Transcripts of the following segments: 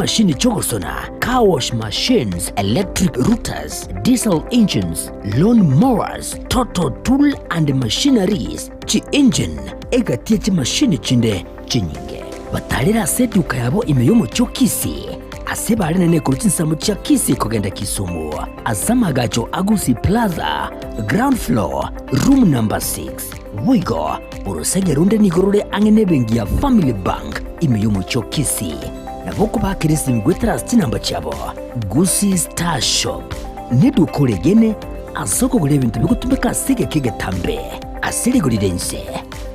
Chimashini chi'ogosona, car wash machines, electric routers, diesel engines, lawn mowers, total tool and machineries, chi-engine, egati ye chimashini chinde chinyinge. Batarere ase eduka yabo ime y'omochie o Kisii, ase bare nene korwa chinsemo chia Kisii kogenda Kisumu, ase amagacho a Gusii Plaza, ground floor, room number 6. Boigo, orosege ronde nigo rore ang'e nebenki ya Family Bank ime y'omochie o Kisii. Nabo okobaakera esimi goetera ase chinamba chiabo, Gusii Star Shop neduka oregene ase okogora ebinto bigotumeka ase egeka egetambe ase rigori ri'ense.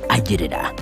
Ayerera.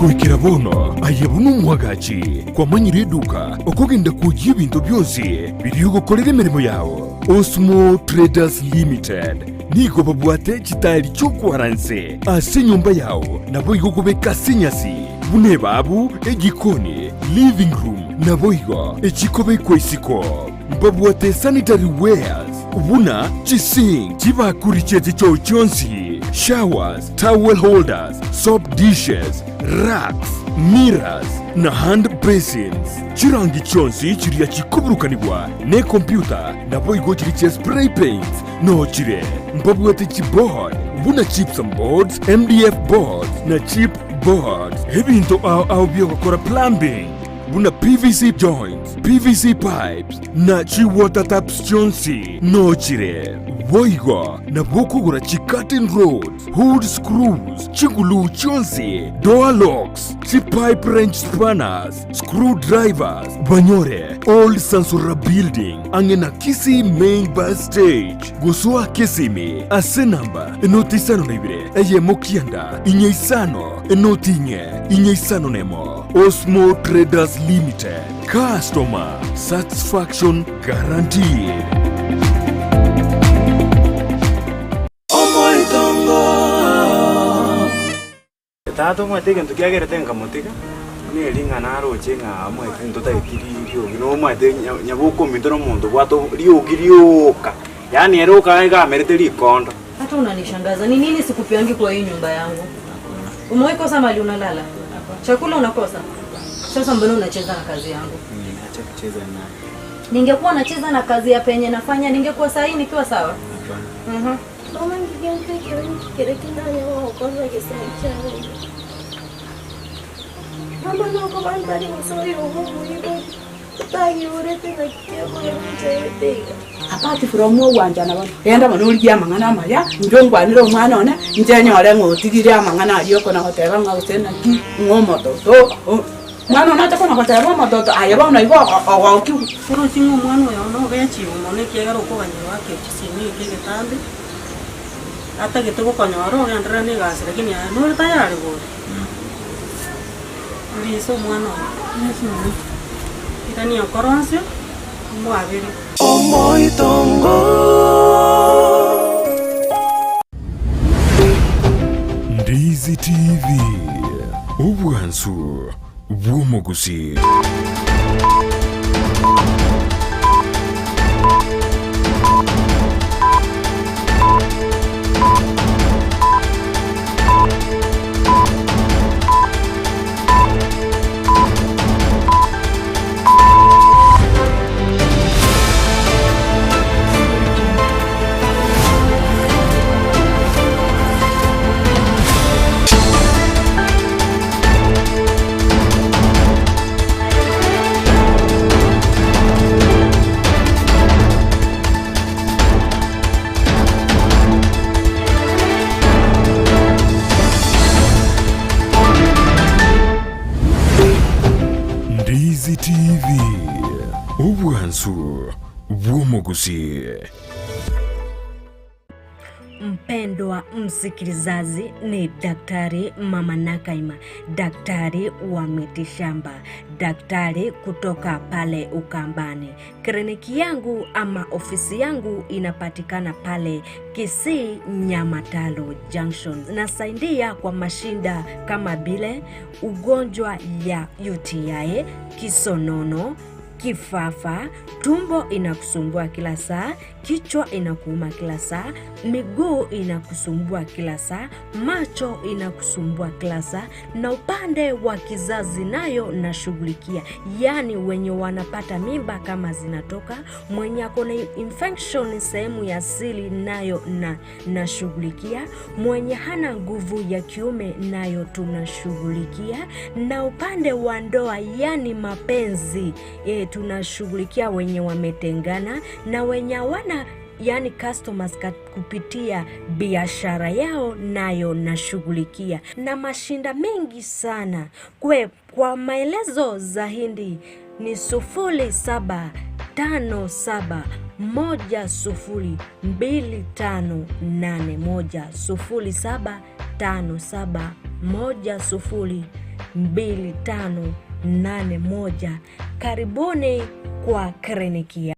Goikera bono aye buna omwagachi kwamanyire eduka okogenda kwoyia ebinto bionsi biria ogokorera emeremo yao. Osmo Traders Limited nigo babwate chitaeri chi'okwara nse ase enyomba yao naboigo kobeka ase enyasi buna ebabu, ejikoni, living room naboigo echikobekwa isiko. Mbabwate sanitary wares buna chisink, chibakuri chie chichoo chionsi, showers, towel holders, soap dishes, racks, mirrors, na hand basins. Chirangi chionsi chiria chikoburukanigwa nekompyuta naboigo chiria chia spray paints noo chire. Mbabwate chiboard buna gypsum boards, MDF boards na chip boards. Ebinto ao ao biogokora plumbing buna PVC joints, PVC pipes, na chi-water taps chionsi noo chire. Boigo nabo okogora chi-curtain rods, hood screws, chiguluu chionsi, door locks, chi-pipe wrench spanners, screw drivers, banyore Old Sansora Building ang'e na Kisii Main Bus Stage. Gosoa Kisimi ase namba enoti isano na ibere eyemo kianda inye isano enoti inye inye isano nemo. Osmo Traders Limited, customer satisfaction guaranteed. Tata omanyete egento kiagerete nkamotiga, neri ng'a naroche ng'a omanyete ntotageti riogi, nomanyete nyaboka ominto na omonto obwate riogi rioka, yaani ere oka iga amerete rikondo. Hata unanishangaza. Ni nini sikupeangi kwa hii nyumba yangu? Umewahi kosa mahali unalala? Chakula unakosa? Sasa mbona unacheza na kazi yangu? Niache kucheza naye. Ningekuwa nacheza na kazi ya penye nafanya, ningekuwa saa hii nikiwa sawa? Hapana. Mhm. Bono ngigento ekero nkere tindanya gogokora egesaku kiane. Mama nokoba ntari gose oyo omoibori, otanyiborete naki kekogera onchaete iga. Apart from ogwanchana bono, genda bono origie amang'ana amaya, inche ongwanere omwana one, inche nyore ng'a otigire amang'ana aria okona goteba ng'a gose naki, ng'a omototo o, mwana one acha kona goteba omototo, aye bono igo ogo ogokiwa. Oroche ng'a omwana oyo nogechiwe mono ekiagera okoganyerwa ake chisemi eke egetambe, atagete gokonyora ogenderere na egasi lakini aye nore tayari bori. Ndise omwana oyo, irania okorosia omwabere. Ndizi TV, obwansu bw'omogusii. Ndizi TV, obwansu bw'omogusii. Mpendwa msikilizaji, ni Daktari Mama Nakaima, daktari wa mitishamba, daktari kutoka pale Ukambani. Kliniki yangu ama ofisi yangu inapatikana pale Kisii Nyamataro Junction. Nasaidia kwa mashinda kama vile ugonjwa ya UTI, kisonono, Kifafa, tumbo inakusumbua kila saa, kichwa inakuuma kila saa, miguu inakusumbua kila saa, macho inakusumbua kila saa, na upande wa kizazi nayo nashughulikia, yaani wenye wanapata mimba kama zinatoka, mwenye ako na infection sehemu ya siri nayo na nashughulikia, mwenye hana nguvu ya kiume nayo tunashughulikia, na upande wa ndoa yani mapenzi e, tunashughulikia wenye wametengana na wenye hawana yani customers kupitia biashara yao nayo nashughulikia, na mashinda mengi sana kwe. Kwa maelezo zaidi ni 0757102581, 0757102581. Karibuni kwa kliniki ya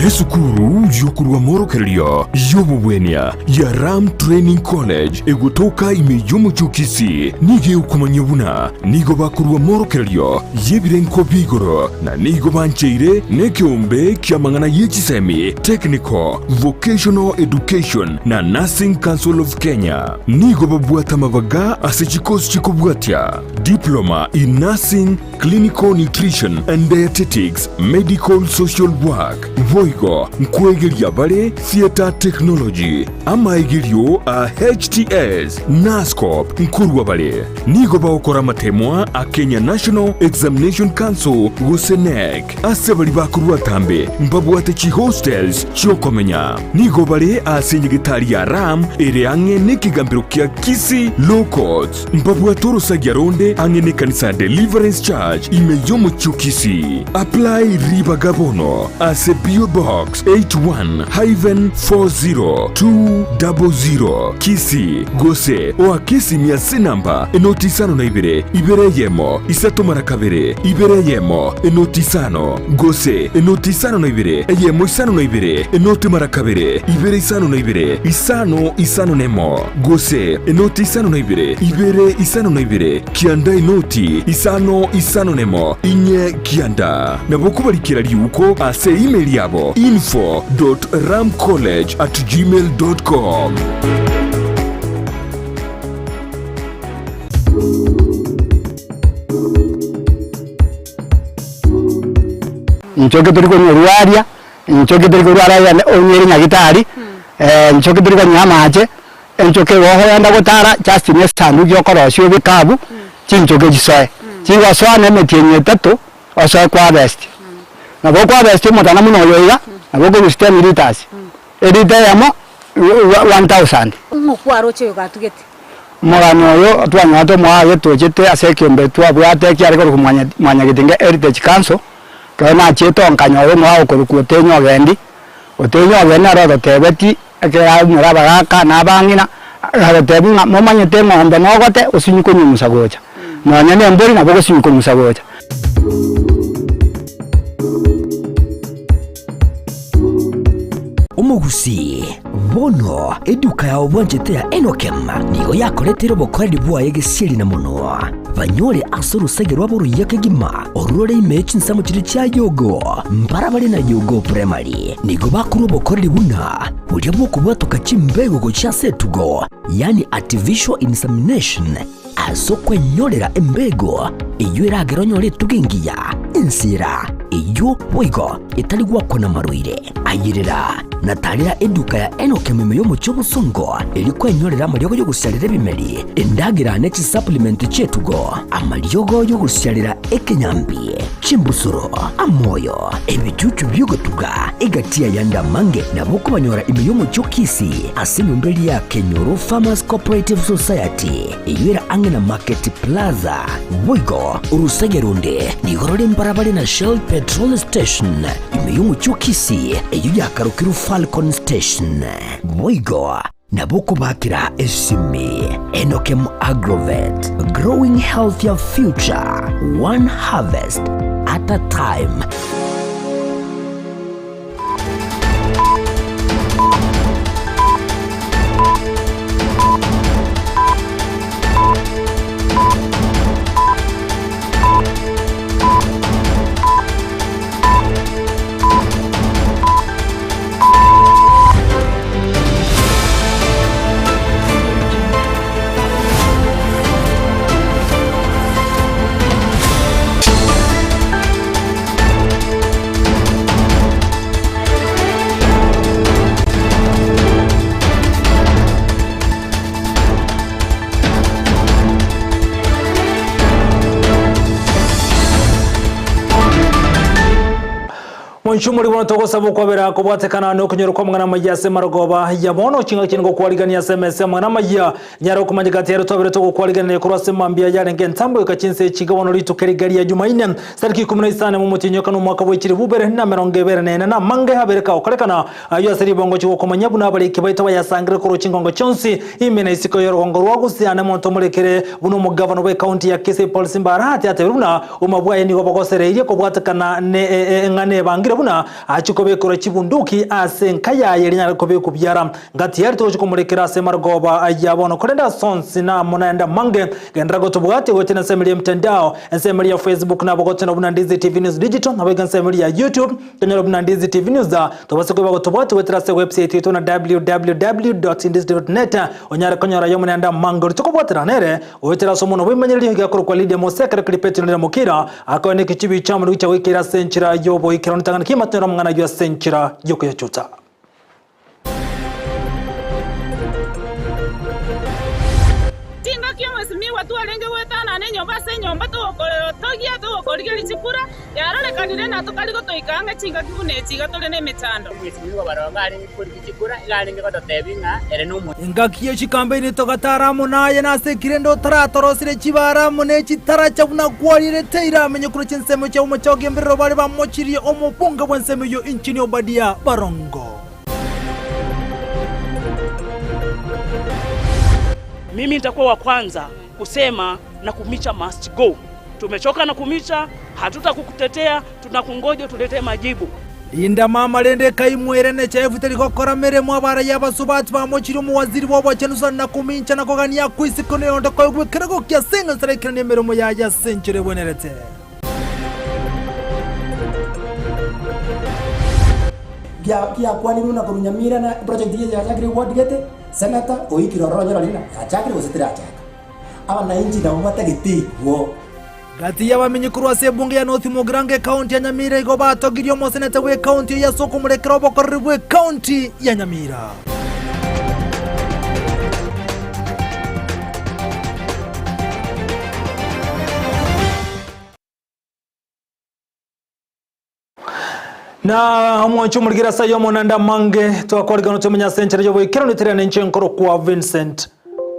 Esukuru yokorwa morokererio y'obobwenia ya Ram Training College egotoka ime y'omochie o Kisii nigo egokomanya buna nigo bakorwa morokererio y'ebirenko bia igoro na nigo bancheire nekeombe ki'amang'ana ye chisemi, Technical, Vocational Education na Nursing Council of Kenya. Nigo babwate amabaga ase chikosi chikobwatia, Diploma in Nursing, Clinical Nutrition and Dietetics, Medical Social Work, boigo nkwegeria bare Theatre Technology, amaegerio a HTS, Nascop nkorwa bare. Nigo bagokora amatemwa a Kenya National Examination Council gose KNEC. Ase baria bakorwa atambe mbabwate chihostels chiokomenya. Nigo bare ase enyegetari ya Ram ere ang'e nekegambero kia Kisii Law Courts. Mbabwate orosagia ronde ang'e nekanisa ya Deliverance Church ime y'omochie o Kisii. Apply ribaga bono ase P.O. Box 81-40200 Kisii gose oake esimi ase enamba enoti isano na ibere, ibere eyemo, isato mara kabere, ibere eyemo, enoti isano, gose enoti isano na ibere, eyemo isano na ibere, enoti mara kabere, ibere isano na ibere, isano isano nemo, gose enoti isano na ibere, ibere isano na ibere, kianda enoti isano isano nemo, inye kianda. Nabo okobarikera riuko ase email yabo info dot ramcollege at gmail dot com. Nchoke tori konywa orwaria, nchoke tori korwara aya onyere nyagitari, nchoke tori konywa amache, enchoke igo okogenda gotara just ne esanduki okorosia obeke abwo, chinchoke chisoe. Chigosoa na emetienyi etato, osoe kwa harvest. Nabo okwa harvest omotana buna oyo iga, nabo okorusia ten litres, elita eyemo 1000. Ng'o kwaroche oyo gatugete? Omogano oyo twanyorete omoaye tochete ase ekeombe twabwate ekiare korokwa Mwanya Mwanyagetinge Heritage Council, ekero nachiete oo nkanyora omoa okorokwa Otenyo Ogendi, Otenyo Ogendi nere ototebetie ekero aumera abagaka na abang'ina, agatotebia ng'a momanyete eng'ombe nogote osinye konyung'usa gocha, nonya na embori nabo ogosinyi kong'usa gocha. Omogusii, bono eduka yao bwanchete ya Enokem nigo yakoreteire obokoreri bwaye gesieri na monwa. Banyore ase orosege rwabo oruya kegima, orure ime chinsemo chiria chia Yogo, mbarabare na Yogo Primary. Nigo bakorwa obokoreri buna boria bw'okobwatoka chimbego gochia ase etugo, yaani artificial insemination, Ase okwenyorera embego eyio eragere onyore etugo engiya, ensera eyio boigo etari gwakwa namarwaire. Ayerera na tarera eduka ya Enock ime y'omochie obosongo erio kwenyorera amariogo y'ogosiarera ebimeri, endagera ne chisupplement chi'etugo, amariogo y'ogosiarera ekenyambi, chimbusuro, amoyo, ebichuchu bi'ogotuga, egati y'ayande amange nabo okobanyora ime y'omochie o Kisii ase enyomba eria ya Kenyoro Farmers Cooperative Society. Eyio ere ang'e na Market Plaza. Boigo orosege ronde nigo rore mbarabare na Shell Petrol Station ime y'omochie o Kisii, eyio yakarokirwe Falcon Station. Boigo nabo okobakera esimi Enokem Agrovet, growing healthier future, one harvest at a time. Omonchumori bono togosaba okwabera kobwatekana nokonyora kw'amang'ana amayia ase marogoba ya bono chingaki chinde ngokwarigania ase emesa y'amang'ana amayia nyare okomanya gati ere twabere togokwariganania korwa ase mambia yarenge entambo goika chinsa echi iga bono rituko eriga ria Jumaine tariki ikomi na isano momotienyi okane omwaka bwe chilifu ibere na emerongo ebere na ene na amange abere kagokorekana ayio ase ribongo chigokomanyia buna abariki baito bayasangire korwa chingongo chionsi ime na isiko y'orogongo rwa Gusii ane monto omorekere buna omogavana bw'ecounty ya Kisii Paul Simba Arati atebire buna Obogima bwaye nigo bogosereirie kobwatekana ne eng'ana ebangire buna achie kobekerwa chibunduki ase enka yaye rinyare kobekwa biara. Ngati ere togochia komorekera ase marogoba aya bono, korende ase onsi na amo naende amange. Genderera gotobwatia goetera ensemo eria y'emtandao, ensemo eria ya Facebook nabo gotonyora buna Ndizi TV News Digital, naboigo ensemo eria ya YouTube tonyore buna Ndizi TV News. Tobase koba gotobwatia goetera ase ewebsite yaito na www.ndizi.net onyare konyora ayio amo naende amange oria tokobwatera nere Goetera ase omonwa bw'emenyereri iga akorokwa Lidia Mose, ekero keria Petero nere mokira, akoe negechibi chi'amanu gicha goikera ase enchera y'oboikeranu tang'ana ki matonyore amang'ana ayio ase enchera y'okoyachuta. Chingaki omwesimigwa twarenge goetanana enyomba ase enyomba togokorera togia togokorigeria chikura, yarorekanire na tokari gotoika ang'e chingaki buna echi iga tore nemechando. Omwesimigwa barongo arenge korigia chikura, iga arenge gototebia ng'a ere nomonto. Engaki ye chikambeini togatara amo naye, na ase ekirende rende otaratorosire chibara amo ne chitaracha buna kwarierete iramenye korwa chinsemo chia omochogi embirero baria bamochirie omobunge bw'ensemo eyio inche Obadia Barongo. Mimi nitakuwa wa kwanza kusema Nakhumicha must go. Tumechoka Nakhumicha, hatutakukutetea, tunakungoja utuletee majibu. Linda mama rende ekaimwera nechaefu teri gokora meremo abarai abasubati bamochirie omowaziri bw'obochenu Susan Nakhumicha na kogania akwe isiko neyonde koegwa ekerogo kia ase eng'encho araikeranie emeremo yaye ase enchera ebwenerete. Giakwanirwe na korwa Nyamira na project eye yachakire eward gete, senator oikire ororo onyore rina yachakire gose terachaka. Abananchi nabo batagete igwo. Gati y'abamenyi korwa ase ebunge ya North Mugirango ekaunti ya Nyamira igo batogirie omoseneta bw'ekaunti eyio ase okomorekera obokoreri bw'ekaunti ya Nyamira. Na omwancho omorigere ase ayio omonanda amange twakwarigana tomenye ase enchera y'oboikeranu eterane inche nkorokwa Vincent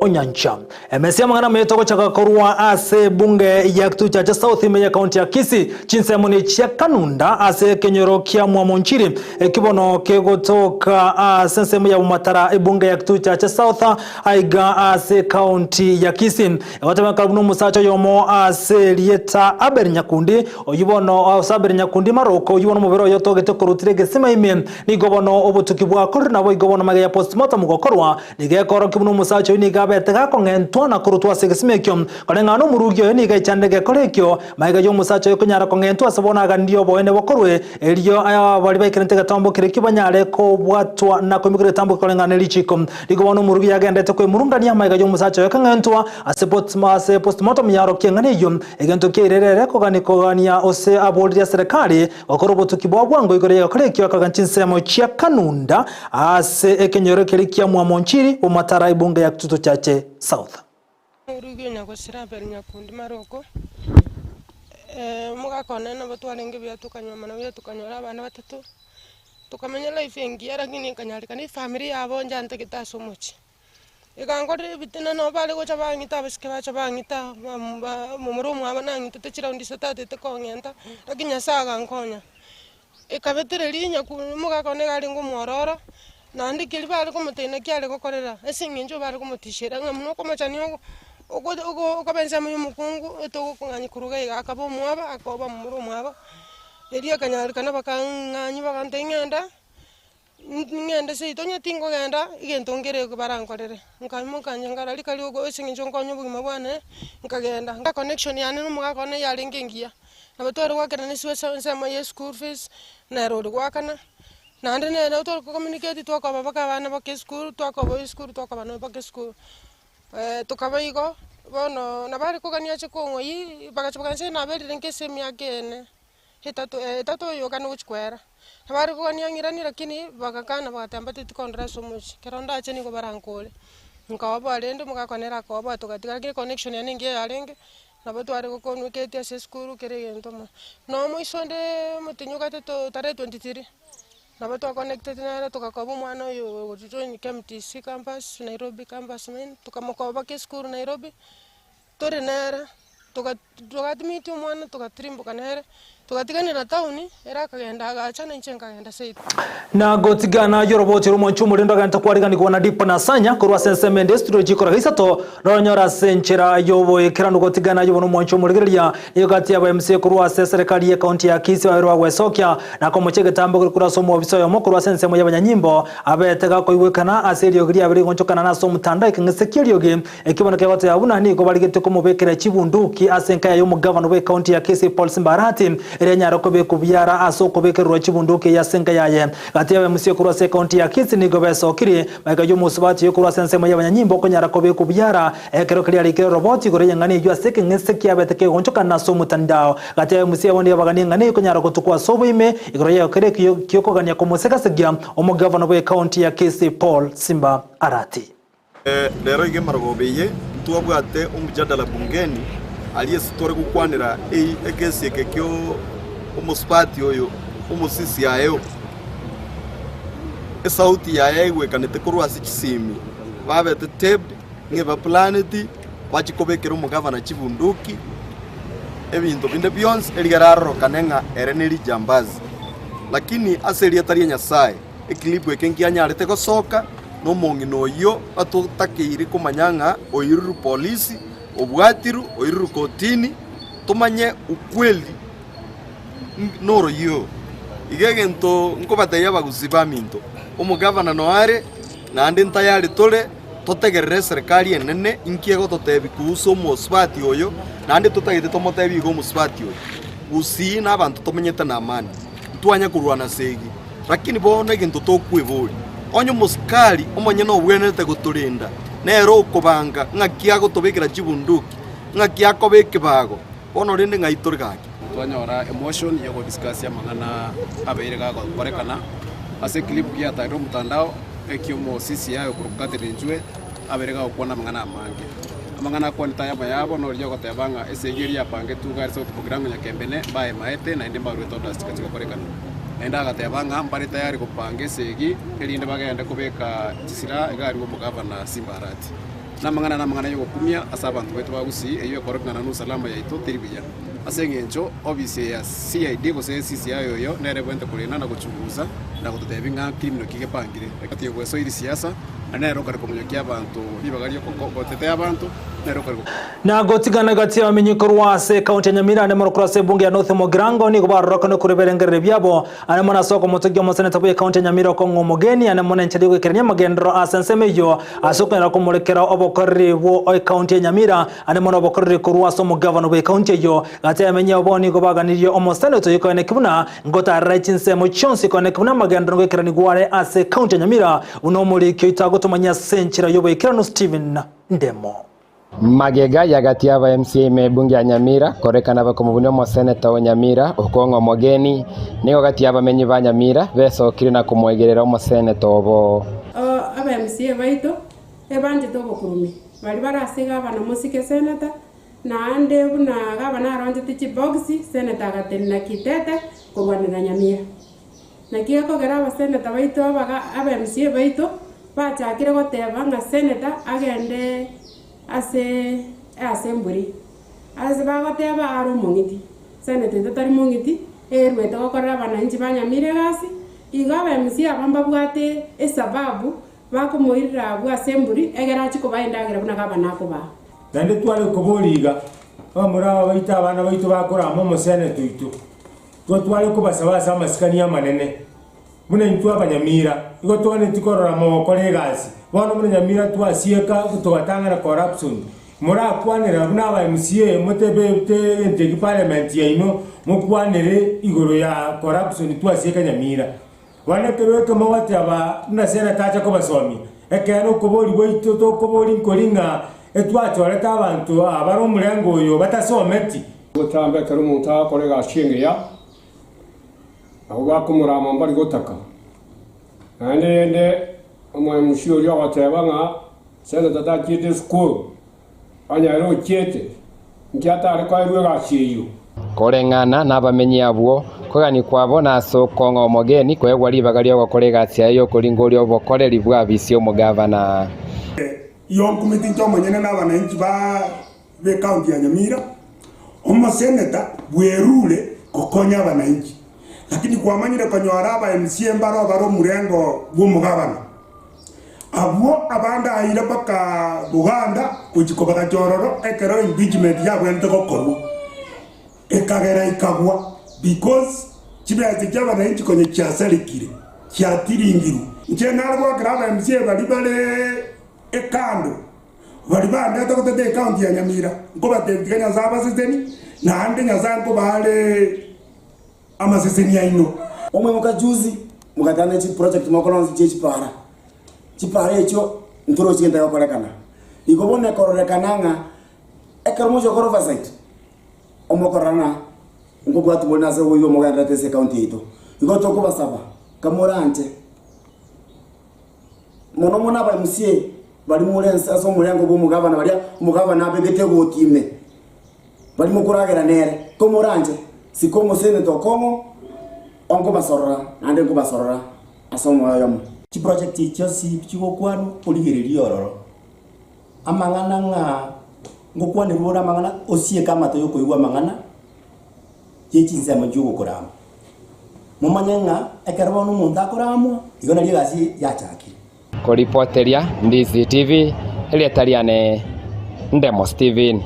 Onyancha. Emesa y'amang'ana amaya togochaka korwa ase ebunge ya Kitutu Chache South ime ye county ya Kisii chinsemo ne chia Kanunda ase ekenyoro kia Mwamonchiri ekibono kegotoka ase ensemo ya Bomatara ebunge ya Kitutu Chache South aiga ase county ya Kisii. Egotebekana buna omosacha oyomo ase erieta Abel Nyakundi, oyio bono ase Abel Nyakundi Maroko, oyio bono omobere oye otogete korutire egesima ime, nigo bono obotuki bwakorire naboigo bono magega ya postmortem gokorwa, nigo ekorokia buna omosacha oyio nigo abete gakong'entwa na korutwa ase egesima ekio. Koreng'ana nomorugi oye nigo aichanire egekora ekio, magega y'omosacha oyo konyara kong'entwa ase bono aganirie oboene bokorwe, erio baria baikerente egetambo keria ekio banyare kobwatwa na koimokeria egetambo koreng'ana ne richiko. Nigo bono omorugi yagenderete kwemurungania amaiga y'omosacha oyo akang'entwa ase ase postmortem yarokia eng'ana eyio, egento kiairere ere kogania kogania ose aboririe eserekari gokora obotuki bwa bwango igoro y'egekora ekio akagania chinsemo chia Kanunda ase ekenyoro keria kia Mwamonchiri Bomatara ebunge ya Kitutu Chache South. Orugi onya gosira Abel Nyakundi Maroko, omogaka one nabo twarenge buya tokanyuomana buya tokanyora abana batato. Tokamenya life engiya lakini ekanyarekana efamiri yabo nchantagete ase omochie. Ekankorera ebitina nabo bare gocha bang'ita abasike bacha bang'ita momura omwabo nang'itete chiraundi isato atete kong'enta, lakini Nyasaye agankonya. Ekabetereria nyaku omogaka one iga arenge omwororo, naende keria bare komotebia naki are gokorera, ase eng'encho bare komotishera ng'a buna okomochani ogo oko okoba ensemo ya omokungu etogokong'anyia korwa iga iga, akaba omwabo akoba momura omwabo. Erio ekanyarekana bakang'anywa bagantebia ng'ende, ng'ende seito onye tingogenda, egento nkere barankorere. Nkaimoka inche nkarora rika rigo ase eng'encho nkonye obogima bwane, nkagenda. Econnection yane na omogaka one yarenge engiya, nabo tware goakerana ase ensemo ya eschool fees, nere ore goakana, naende nere tware kocommunicate twakoba mpaka abana mpaka esukuru, twakoba esukuru twakoba nabo mpaka esukuru. Tokaba igo, bono nabo are kogania ache kong'oyia, bagacha bagancha naberire nke ase emiaka ene, etato etato oyo okana gochia koera. Nabo are kogania ang'iranie lakini bagakana bagateba mbateti kondora ase omochie, ekero ndache nigo barankore. Nkaoboa rende omogaka one nere akaoboa togatiga lakini econnection yane engiya yarenge. Nabo tware gokonuketia ase esukuru kera egento mono. Na omoiso onde omotinyu gatato tarehe 23, nabo twaconnectete nere togakoba omwana oyo ogojoin KMTC campus, Nairobi campus main, tokamokoba mpaka esukuru Nairobi, tore nere, toga togatimiti omwana togatirimboka nere, togatiganera town, ere akagenda agacha na inche nkagenda seito. Na gotigana ay'oroboochi rw'omwancho omorendo agente kwariganigwa na Dipo na Sanya korwa ase ensemo ende estudio chikora isato noronyore ase enchera y'oboikeranu gotigana ay'obo nomwancho omorigereria nigo gati y'aba MCA korwa ase eserekari y'ecounty ya Kisii babere bagwesokia na komocha egetambo keria korwa ase omobisa oyomo korwa ase ensemo y'abanyanyimbo abete gakoigwekana ase eriogi riabere rigonchokana na ase omotandao ekeng'ese ki'eriogi Ekio bono kegoteba buna nigo barigetie komobekera chibunduki ase enka yaye omogavana bw'ecounty ya Kisii Paul Simba Arati eria anyare kobekwa biara ase okobekererwa chibunduki eye ase enka yaye. Gati y'abaemusie korwa ase ecounty ya Kisii nigo besokirie magega y'omosubati oyo korwa ase ensemo y'abanyanyimbo okonyara kobekwa biara ekero keria arikire roboti igoro y'eng'ana eyio ase ekeng'ese kiabete kegonchokana ase omotandao. Gati y'abaemusie abo nigo bagania eng'ana eyio konyara gotukwa ase oboime igoro y'ekero ekio kiokogania komosegasegia omogavana bw'ecounty ya Kisii Paul Simba Arati. Rero iga emarogoba eye ntwabwate omujadala bungeni aria ase tware gokwanera ekesi eke kio omosubati oyo omosisi aye oo. Esauti yaye yaigwekanete korwa ase chisimi babete taped ng'a ebaplaneti bachie kobekera omogavana chibunduki ebinto binde bionsi erigere arorokane ng'a ere ne rijambazi. Lakini ase erieta ria Nyasaye. Ekilipu eke nkianyarete gosoka nomong'ina oyio atotakeire komanya ng'a oirirwe polisi, obwatirwe, oirirwe kotini, tomanye ukweli noroyio. Iga egento nkobatebia abagusii baminto, omogavana noyo are, naende ntayari tore, totegerere eserekari enene inki egototebia kuhusu omosubati oyo, naende totagete tomotebie iga omosubati oyo, gusii na abanto tomenyete na amani, ntwanya korwana segi. Lakini bono egento tokweboria, onye omosikari omonyene obwenerete gotorenda, nere okobanga ng'aki agotobekera chibunduki, ng'aki akoba ekebago, bono rende ng'ai tore gaki? Twanyora emotion ya godiscuss amang'ana abeire gagokorekana ase eclip giatarire omotandao ekio omosisi aye okorokwa Catherine Njue abeire gagokwana amang'ana amange. Amang'ana akwanete aya amayabo noria ogoteba ng'a esegi eria yapangetwe iga ase okobogira ng'a Nyakembene mbayemaete naende mbaruete orders chikachia gokorekana. Naende agateba ng'a mbare tayari gopanga esegi erinde bagende kobeka chisira iga aria omogavana Simba Arati. Namang'ana namang'ana y'ogokumia ase abanto baito ba Gusii eyio ekororekana na usalama yaito teri buya. Ase eng'encho ofisi eye ya CID gose CCI oyo nere ebwenerete korenda na gochungusa na gototebia ng'a criminal ki gepangire. Egati ogwesoiri siasa na nere okare komonyokia abanto ribaga riogotetea abanto nere okare. Na gotigana gati y'abamenyi korwa ase ekaunti ya Nyamira ande mono korwa ase ebunge ya North Mugirango nigo barorokane korwa ebirengererio biabo ande mono ase okomotogia omoseneta bw'ekaunti ya Nyamira okong'a omogeni ande mono enchera y'ogoikerania amagenderero ase ensemo eyio ase okonyara komorekera obokoreri bwo ekaunti ya Nyamira ande mono obokoreri korwa ase omogavana bw'ekaunti eyio. Gati y'abamenyi abo nigo baganirie omoseneta oyio koeneki buna ngotarera chinsemo chionsi koeneki buna amagenderero ngoikeranigwa are ase ekaunti ya Nyamira buna omoriki oito agotomanyia ase enchera y'oboikeranu Stephen Ndemo. Magega y'agati y'aba MCA ime ebunge ya Nyamira korekana bakomobunia omoseneta o Nyamira okong'a omogeni, nigo gati y'abamenyi ba Nyamira besokire na komoegerera omoseneta obo. Aba MCA baito ebanchete obokurumi, baria bare ase gavana mosike seneta, naende buna gavana aronchete chibox, seneta agatenena kitete korwanera Nyamira. Naki gekogera abaseneta baito abaga aba MCA baito bachakire goteba ng'a seneta agende ase easemburi, ase bagoteba are omong'iti, seneta oito tari mong'iti, eruete gokorera abananchi ba Nyamira egasi, igo aba MCA aba mbabwate esababu bakomoirera abwo asemburi egere achie kobaa endagera buna gavana akobaa. Naende tware koboria iga, Abamura aba baito abana baito bakorama omoseneta oito, Twatware kobasaba ase amasikani amanene, buna intwe abanyamira, igo twaneti korora mogokora egasi. Bono buna nyamira twasieka togatang'ana corruption. Morakwanera buna aba MCA motebete egento eki parliament yaino mokwanere igoro ya corruption twasieka nyamira. Bono ekero eke mogoteba buna senator acha kobasomia, ekeene okobori gwaito tokobori nkori ng'a etwachorete abanto aba bare omorengo oyo batasometi. Botambe ekero omonto agokora egasi engiya, abwo bakomorama mbari gotaka. Naende rende omo-MC oria ogoteba ng'a senator tachiete esukuru, onye ere ochiete, Inki atare koerwa egasi eyio? Koreng'ana nabamenyi abwo, kogania kwabo nase okong'a omogeni koegwa ribaga ri'ogokora egasi yaye y'okoringoria obokoreri bw'abisi omogavana. Yonkumeti inche omonyene na abananchi ba b'ecounty ya Nyamira, omoseneta bwerure gokonya abananchi. Lakini kwamanyire konyora aba MCA mbaro bare omurengo bw'omogabana. Abwo abande aire mpaka Buganda gochia kobagacha ororo ekero impeachment yabwenerete gokorwa. Ekagera ikagwa because chibesa chia abananchi konya chiasarekire, chiatiringirwe. Inche nare goakera aba MCA baria bare ekando, baria bandete goteta ecounty ya Nyamira, nkobatebia tiga Nyasae abaseseni, naende Nyasae nkobare amaseseni aino. Omwe mokachuzi mogatana chiproject mokoronsi chie chipara, chipara echio ntorochi gento gegokorekana. Igo bono ekororekana ng'a ekero mochia gokora oversight, omokorora ng'a nkobwati more nase oboibi omogendererete ase ecounty yaito. Igo tokobasaba kamoranche, mono mono aba MCA baria more ense ase omorengo bwa omogavana baria omogavana abegete egoti ime. Baria mokoragera nere, komoranche, sika omosenete okong'u, onkobasorora, naende nkobasorora ase omoyo oyomo. Chiproject echi chionsi chigokwanwa origererie ororo, amang'ana ng'a ngokwanerwa ore amang'ana osieke amato yokoigwa amang'ana ye chinsemo chiogokorama. Momanye ng'a ekero bono omonto akoramwa, igo nario egasi yachakire. Koripoteria DCTV, erieta riane Ndemo Steven.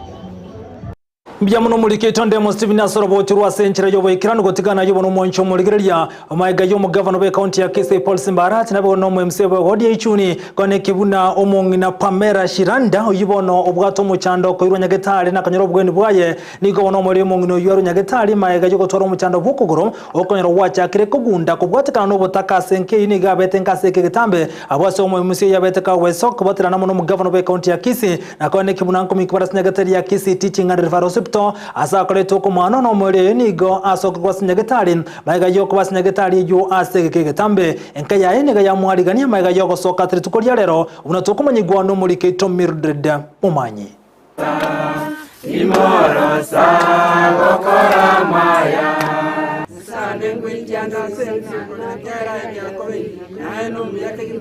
Mbuya mono omorikito Ndemo Steven ase orobocho rwa ase enchera y'oboikeranu gotigana ayio bono omwancho omorigereria omaiga y'omogavana bw'ekaunti ya Kisii Paul Simba Arati nabe bono omo MC bw'ewodi ya Ichuni koneki buna omong'ina Pamela Shiranda oyio bono obwate omochando okoirwa Nyagetari nakonyora obogeni bwaye Nigo bono omoriri omong'ina oyio arwe Nyagetari magega y'ogotwara omochando bw'okogoro, okonyora gwachakire kogunda kobwatekana nobotaka ase enka eyio nigo abete nka ase eke egetambe abwo ase omoimusi oyio abete kagwesa okobaterana amo nomogavana bw'ecounty ya Kisii na koeneki buna nkomiki bare ase Nyagetari ya Kisii Teaching and Referral Hospital ase akoretwe okomwana nomoerio oyo nigo asokerwa ase Nyagetari magega y'okoba ase Nyagetari eyio ase egeka egetambe enka yaye nigo yamwarigania magega y'ogosoka ase rituko ria rero buna tokomanyigwa nomorikeito Mildred Momanyi.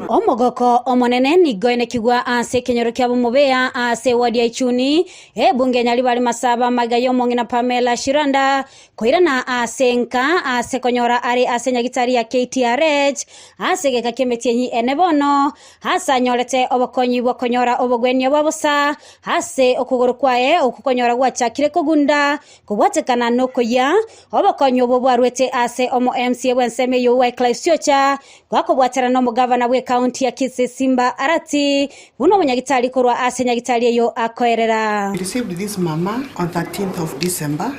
Omogoko omonene nigo oenekigwa ase ekenyoro kia Bomobea ase eward ya Ichuni, ebunge ya Nyaribari Masaba magega y'omong'ina Pamela Shiranda koirana ase enka ase konyora are ase nyagitari ya KTRH ase egeka ki'emetienyi ene bono Ase anyorete obokonyi bw'okonyora obogwenia bwa bosa ase okogoro kwaye okwo konyora gwachakire kogunda kobwatekana nokoyia, obokonyi obwo bwarwete ase omo MCA bw'ensemo eyio Wycliffe Siocha gakobwatana nomogavana bw'ecounty ya Kisii Simba Arati buna omonyagitari korwa ase nyagitari eyio akoerera. We received this mama on 13th of December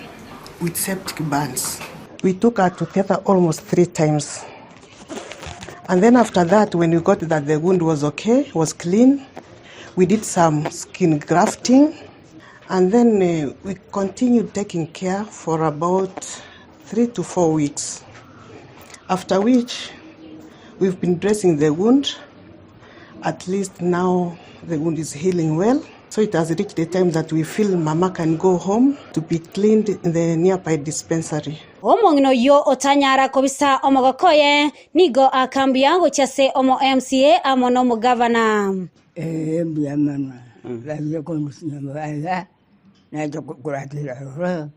with septic burns. We took her to theatre almost 3 times. And then after that, when we got that the wound was okay, was clean, we did some skin grafting. And then uh, we continued taking care for about 3 to 4 weeks. After which, we've been dressing the wound. At least now the wound is healing well. So it has reached the time that we feel Mama can go home to be cleaned in the nearby dispensary. Omong'ina oyio otanyara kobisa omogoko oye, nigo akambuya gochia ase omo MCA amo nomogavana. Ee, mbuya mono, baria kondusia nyomba iga, nacha koratera ororo,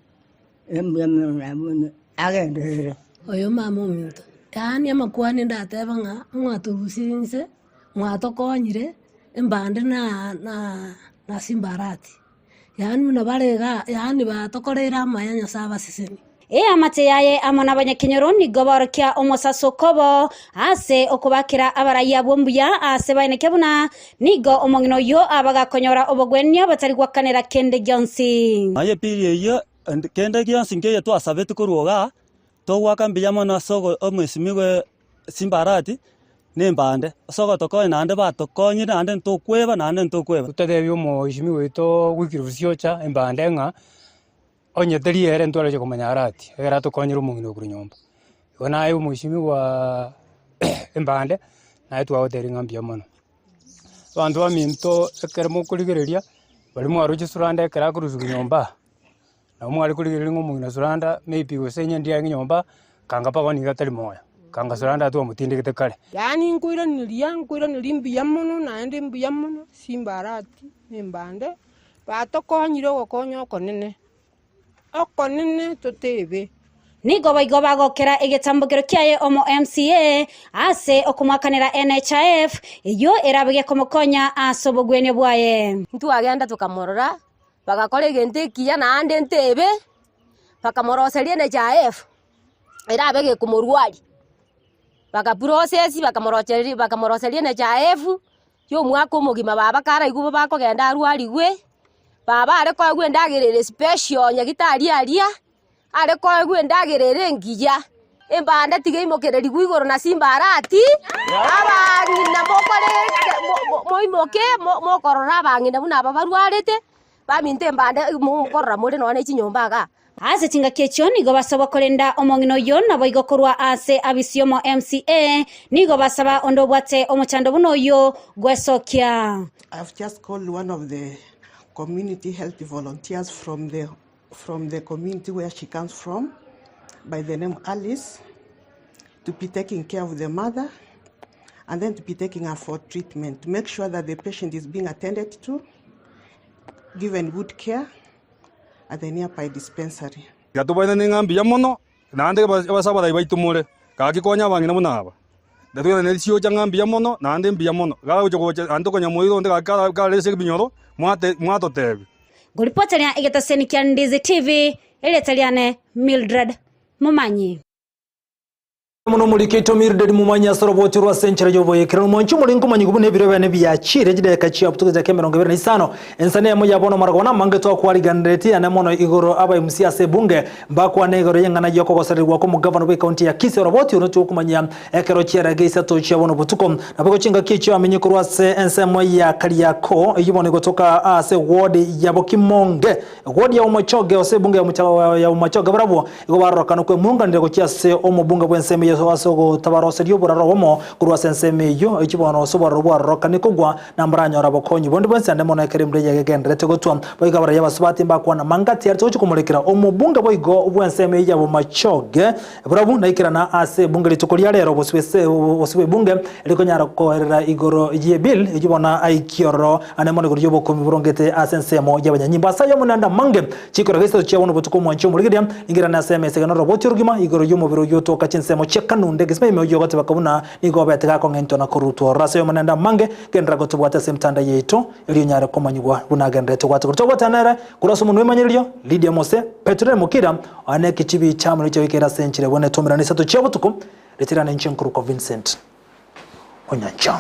ee mbuya mono nabwo agenderere. Oyo mama ominto, yaani amakwani ndatebe ng'a mwatorusirie inse, mwatokonyire, embande na na na Simba Arati, yaani buna bare igaa, yaani batokoreire amaya Nyasaye abasesenie. Eamate yaye amo nabanyakenyoro nigo baorokia omosasoko obo ase okobakera abarai abwo mbuya ase baeneke buna nigo omong'ina oyio abagakonyora obogwenia batari gwakanera kende gionsi. Aye pili eyio, kende gionsi nkeiyo twasabete korwa igaa, togoaka mbuya mono ase omwesimigwa Simba Arati, na embande, ase ogotokonya naende batokonyire naende ntokweba naende ntokweba. Totebie omoishimi oito Wycliffe Siocha embande ng'a onye teri ere ntwareche komanya Arati, ekero atokonyire omong'ina okorwa nyomba. Igo naye omoishimiwa embande, naye twagotebirie ng'a mbuya mono. Abanto baminto ekero mokorigereria, baria mwaroche surande ekero akorusiwa nyomba. Nabo mware korigereria ng'a omong'ina Suranda maybe gose onye ndiarenge nyomba, kanga mpaka nigo atari moyo, kanga Suranda twamotindegete kare. Yaani nkoiraneria, nkoiraneria mbuya mono naende mbuya mono, Simbarati na embande, batokonyire ogokonya okonene, okonene totebe. Nigo boigo bagokera egetambokero kiaye omo MCA ase okomoakanera NHIF, eyio erabe gekomokonya ase obogwenia bwaye. Ntwagenda tokamorora, bagakora egento ekiya naende ntebe, bakamoroseria NHIF, erabe gekomorwaria. Bakaprocess bakamorocheria bakamoroseria NHIF, ya omwaka omogima baba karaigwe bo bakogenda arwarigwe, baba are koegwa endagera ere special nyagetari aria, are koegwa endagera ere engiya, embande tiga eimokererigwe igoro na simbarati, abang'ina mokore mo- mo- moimoke mo- mokorora abang'ina buna aba barwarete, baminto embande mokorora more nonya ne chinyomba igaa. Ase chingaki echio nigo basabwa korenda omong'ina oyio, naboigo korwa ase abisi y'omo MCA nigo basaba onde obwate omochando buna oyio gwesokia. I've just called one of the community health volunteers from the from the community where she comes from by the name Alice to be taking care of the mother and then to be taking her for treatment to make sure that the patient is being attended to, given good care at the nearby dispensary. Tiga tobairane ng'a mbuya mono, naende ase abarai baito more, gaki konya abang'ina buna aba. Tiga toiranerie chiocha ng'a mbuya mono, naende mbuya mono. Gagocha gocha naende tokonya moiro onde gaki kara kare ase ebinyoro, mwate mwatotebia. Ngoripoteria egetaseni kia Ndizi TV, erieta riane Mildred Momanyi. Mono omoriki oito Mildred Momanyi ase oroboti orwa ase enchera y'oboyekeranu. Mwanche omoriri nkomanyigwa buna ebiro biane biachire chidakika chia botuko chidakika 25. Ensa neyemo ya bono omoragwa namange twakwariganeretie yane mono igoro aba MC ase ebunge mbakwane igoro y'eng'ana y'okogosererigwa kw'omogavana bw'ekaunti ya Kisii oroboti oro tokomanyia Ekero chi'eraga isato chia bono botuko, naboigo chingaki echio amenye korwa ase ensemo ya Kariakoo, eyio bono egotoka ase ward ya Bokimonge, ward ya Bomachoge, gose ebunge ya Bomachoge barabwo igo barorokana kwemurunganera gochia ase omobunge bw'ensemo eyio ase ogotabaroseria oboraro obomo korwa ase ensemo eyio, echio bono ase oboraro bwarorokane kogwa na mbaranyore obokonyi bonde bwensi ande mono ekero embura eye egendererete gotwa. Boigo abaraiyo abasubati mbakwana mangati are togochia komorekera omobunge boigo bw'ensemo eyio ya Bomachoge, Barabwo naikerana ase ebunge rituko ria rero bosio bw'ebunge rikonyara koerera igoro y'ebill eyio bono aikie ororo ane mono igoro y'obokuumi borongete ase ensemo y'abanyanyimbo. Ase ayio omonene amange chikoro gaisato chia bono botuko omwanchi omorigereria ingerane ase emesa egena oroboti orogima igoro y'omobere oyio otoka chinsemo chia kanunde egesima ime oyio ogotebeka buna nigo obete gakong'entwa na korutwa ororo. Ase ayio omonene amange genderera gotobwata ase emetanda yaito erio onyare komanyigwa buna agendererete gwata korwa tobwatana nere korwa ase omonwa bw'emanyererio Lydia Mose Petero Mokira One ekechibi chiamorero chiagoikera ase enchera ebwenerete omerano isato chia botuko, ritirana inche nkorokwa Vincent Onyancha.